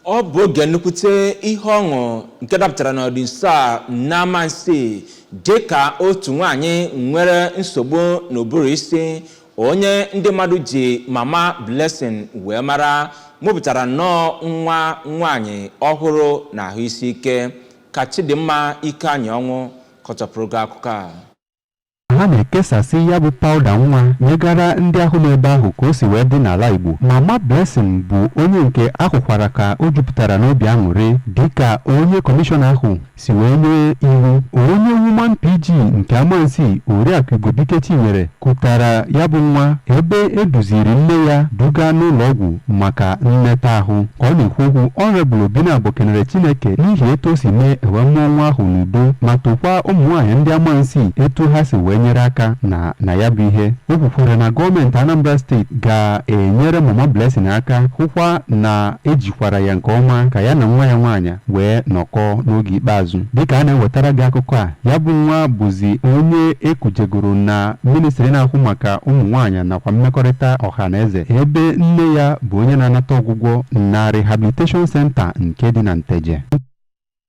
Ọ bụ oge nnukwute ihe ọṅụ nke dapụtara n'ọdịnso a n'Amansi, dịka otu nwaanyị nwere nsogbu n'ụbụrụ isi, onye ndị mmadụ ji Mama Blessing wee mara, mụpụtara nnọọ nwa nwaanyị ọhụrụ na ahụ isi ike. Ka Chidimma Ikeanyịọnwụ kọtọpụrụ gị akụkọ a. Ha na-ekesasị ya bụ pawuda nwa nyegara ndị ahụ n'ebe ahụ ka o si wee dị n'ala Igbo. Mama Blessing bụ onye nke ahụkwara ka o jupụtara n'obi aṅụrị dịka onye kọmishọna ahụ si wee nye iwu. Onye Woman PG nke Amansi, Oriakụ Igobike Chinyere, kụtara ya bụ nwa ebe eduziri nne ya duga n'ụlọ ọgwụ maka nleta ahụ. Ka ọ na-ekwu okwu, Honourable Obinabo kenere Chineke n'ihi etu o si mee ewe mụọ nwa ahụ n'udo, ma tokwa ụmụ nwaanyị ndị Amansi etu ha si wee nyere aka na ya bụ ihe. O kwukwara na gọọmenti Anambra Steeti ga-enyere Mama Blessing aka hụkwa na ejikwara ya nke ọma ka ya na nwa ya nwaanyị wee nọkọọ n'oge ikpeazụ. Dịka a na-ewetara gị akụkọ a, ya bụ nwa bụzi onye ekujegoro na ministri na-ahụ maka ụmụ nwaanyị nakwa mmekọrịta ọha na eze, ebe nne ya bụ onye na-anata ọgwụgwọ na rehabilitation center nke dị na Nteje.